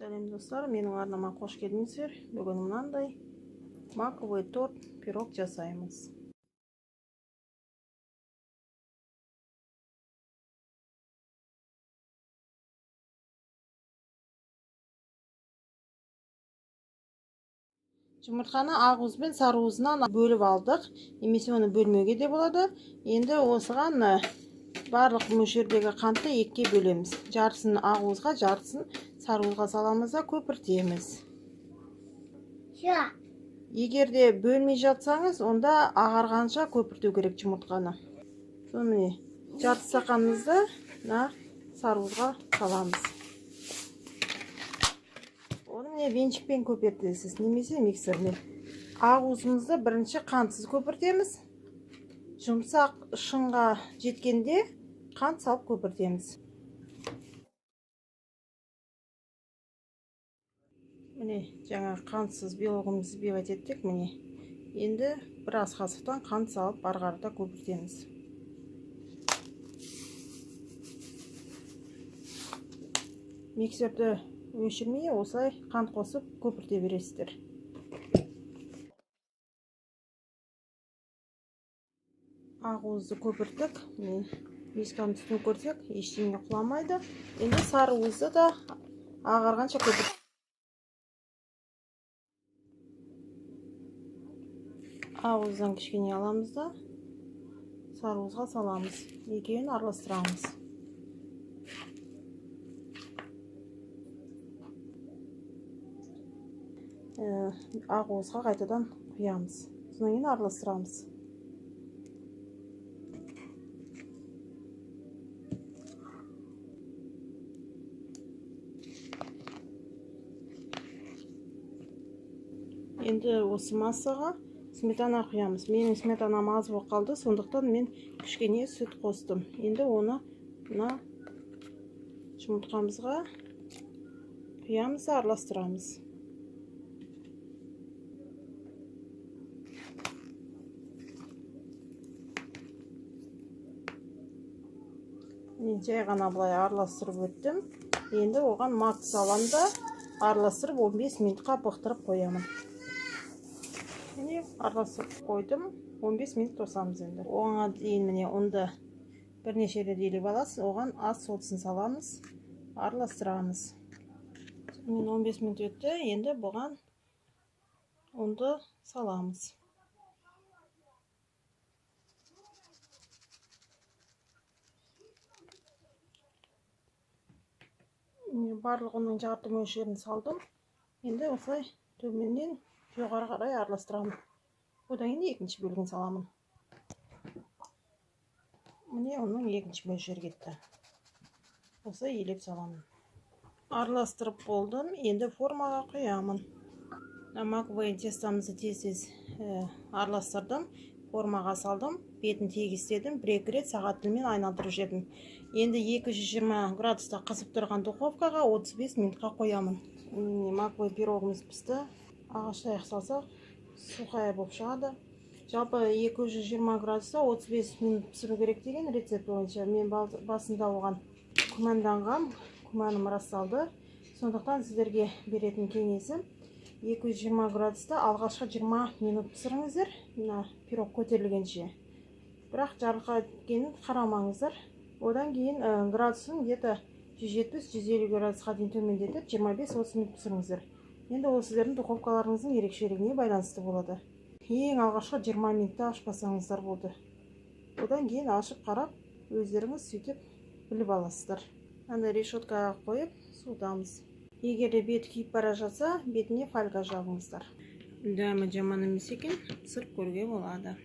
Сәлем, достар, менің арнама қош келдіңіздер. Бүгін мынандай маковый торт, пирог жасаймыз. Жұмыртқаны ақ уыз бен сары уызынан бөліп алдық, немесе оны бөлмеуге де болады. Енді осыған барлық мөлшердегі қантты екіге бөлеміз. Жартысын ақ уызға, жартысын сары уызға саламыз да көпіртеміз. Егер де бөлмей жатсаңыз, онда ағарғанша көпірту керек жұмыртқаны. Соны міне, жарты стақанымызды мына сары уызға саламыз. Оны міне, венчикпен көпіртесіз немесе миксермен. Ақ уызымызды бірінші қантсыз көпіртеміз. Жұмсақ шыңға жеткенде қант салып көпіртеміз. Міне, жаңа қантсыз белогымызды взбивать еттік. Міне, енді бір ас қасықтан қант салып, ары қарата көпіртеміз. Миксерді өшірмей, осылай қант қосып көпірте бересіздер. Ақ уызды көпірттік. Міне, мисканың үстіне көрсек, ештеңе құламайды. Енді сары уызды да ағарғанша көпірт. Ақ уыздан кішкене аламыз да, сары уызға саламыз, екеуін араластырамыз. Ақ уызға қайтадан құямыз, содан кейін араластырамыз. Енді осы массаға сметана құямыз. Менің сметанам аз болып қалды, сондықтан мен кішкене сүт қостым. Енді оны мына жұмыртқамызға құямыз да, араластырамыз. Мен жай ғана былай араластырып өттім. Енді оған мак саламын да, араластырып, 15 минутқа бұқтырып қоямын. Міне, араластырып қойдым. 15 минут тосамыз. Енді оған дейін, міне, ұнды бірнеше рет илеп аласыз. Оған ас содасын саламыз, араластырамыз. Сонымен, 15 минут өтті. Енді бұған ұнды саламыз. Міне, барлық ұнның жарты мөлшерін салдым. Енді осылай төменнен жоғары қарай араластырамын. Одан кейін екінші бөлігін саламын. Міне, ұнның екінші мөлшері кетті. Осылай илеп саламын. Араластырып болдым. Енді формаға құямын. Мына маковый тестомызды тез тез араластырдым, формаға салдым, бетін тегістедім, бір екі рет сағат тілімен айналдырып жібердім. Енді 220 градуста қызып тұрған духовкаға 35 минутқа қоямын. Міне, маковый пирогымыз пісті. Ағаш таяқ салсақ, сухая болып шығады. Жалпы 220 градуста 35 минут пісіру керек деген рецепт бойынша. Мен басында оған күмәнданғам, күмәнім расталды. Сондықтан сіздерге беретін кеңесім: 220 градуста алғашқы 20 минут пісіріңіздер, мына пирог көтерілгенше. Бірақ жарылқа кеткенін қарамаңыздар. Одан кейін градусын где-то 170-150 градусқа дейін төмендетіп, 25-30 минут пісіріңіздер. Енді ол сіздердің духовкаларыңыздың ерекшелігіне байланысты болады. Ең алғашқы 20 минутта ашпасаңыздар болды. Одан кейін ашып қарап, өздеріңіз сөйтіп біліп аласыздар. Андай решеткаға қойып суытамыз. Егер де беті күйіп бара жатса, бетіне фольга жабыңыздар. Дәмі жаман емес екен, пісіріп көруге болады.